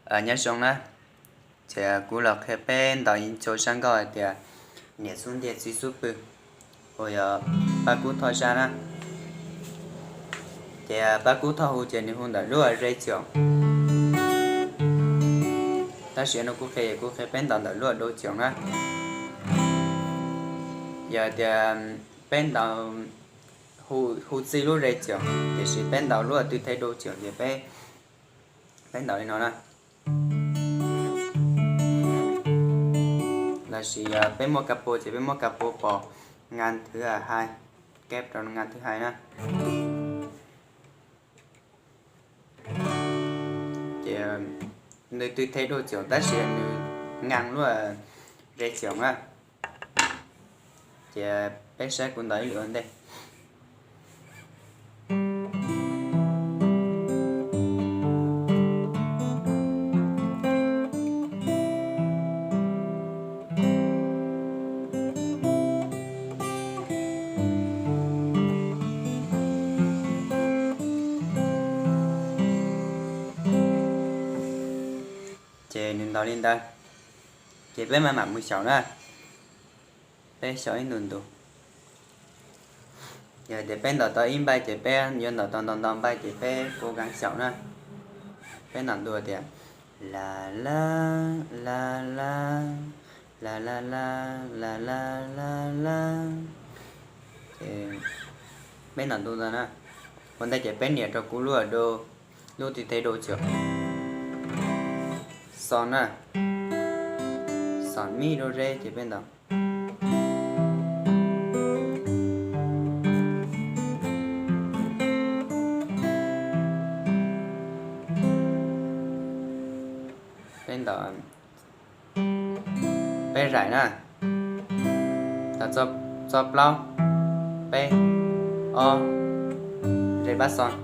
Nyob zoo na, ces kuv los qhia peb ntaus ib co zaj nkauj hais tias niam xub ntiag txiv xub pw, uas yog Paj Kub Thoj zaj na. Ces Paj Kub Thoj hu ces nws hu ntawm lub re txioos, tab sis no kuv qhia, kuv qhia peb ntaus ntawm lub do txioos na. Yog tias peb ntaus, hu txij lub re txioos tiam sis peb ntaus lub twg thej do txioos ces peb, peb ntaus li no na. Lossis yog peb muaj ka pua ces peb muab ka pua pos nga thwv hais, keb rau nga thwv hais na. Ces nws twg thej do txioos tab sis nws nga lub re txioos na. Ces peb saib kuv ntaus ib lwm ua ntej. Ces nws ntaus li ntawd, ces peb maj mam mus xyaum na. Peb xyaum ib ntu ntu. Yog tias peb ntaus tau ib npaij ces peb yuav ntaus tau ntau ntau npaij ces peb kuj kav xyaum na. Peb ntaus ntu tias la la la la, la la la la la la la. Ces peb ntaus ntu ntawd na. Ua ntej ces peb nias rau kuv lub do, lub twg thej do txioos, xos na, xos mi do re ces peb ntaus. Peb ntaus, peb zais na, txo plaub, peb, ob, re pab xos.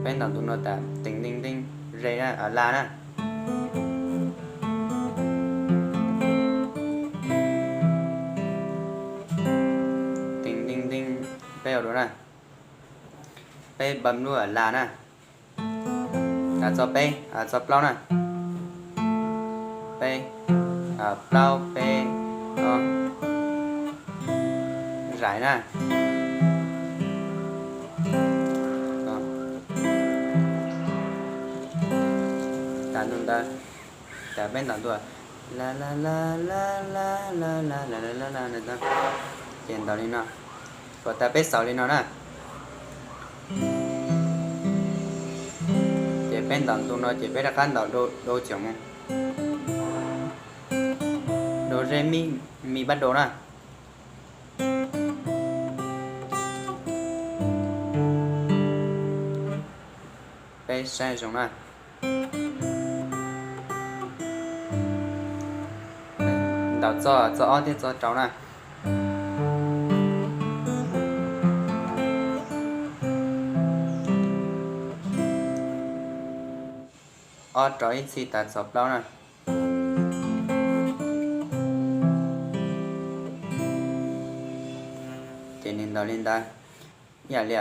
Peb ntaus ntu no tas tees ntees ntees, re la na. Tees ntees ntees, peb ua dua na. Peb npam lub la na. Txo peb, txo plaub na. Peb, plaub, peb, ob, zais na. Tas ntu ntawd, tas peb ntaus ntu la la la la la la la la la la, ces ntaus li no. Kom tas peb xaus li no na. Ces peb ntaus ntu no ces peb rov qab ntaus do txioos mus. Do re mi, mi pab do na. Peb saib zoo na. Ntaus txo, txo ob thiab txo rau na. Ob rau ib txhij tas txo plaub na. Ces nws ntaus li ntawd. Ib yam li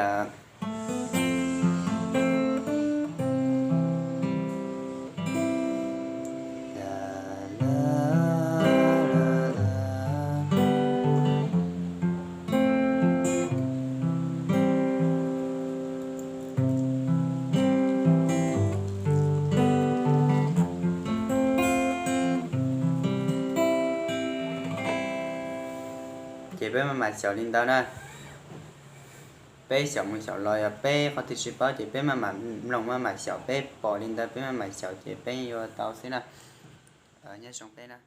Ces peb maj mam xyaum li ntawd na. Peb xyaum mus xyaum los yog peb qhov twg tsis paub ces peb maj mam mloog maj mam xyaum, peb pom li ntawd peb maj mam xyaum ces peb yuav tau xwb na. Nyob zoo peb na.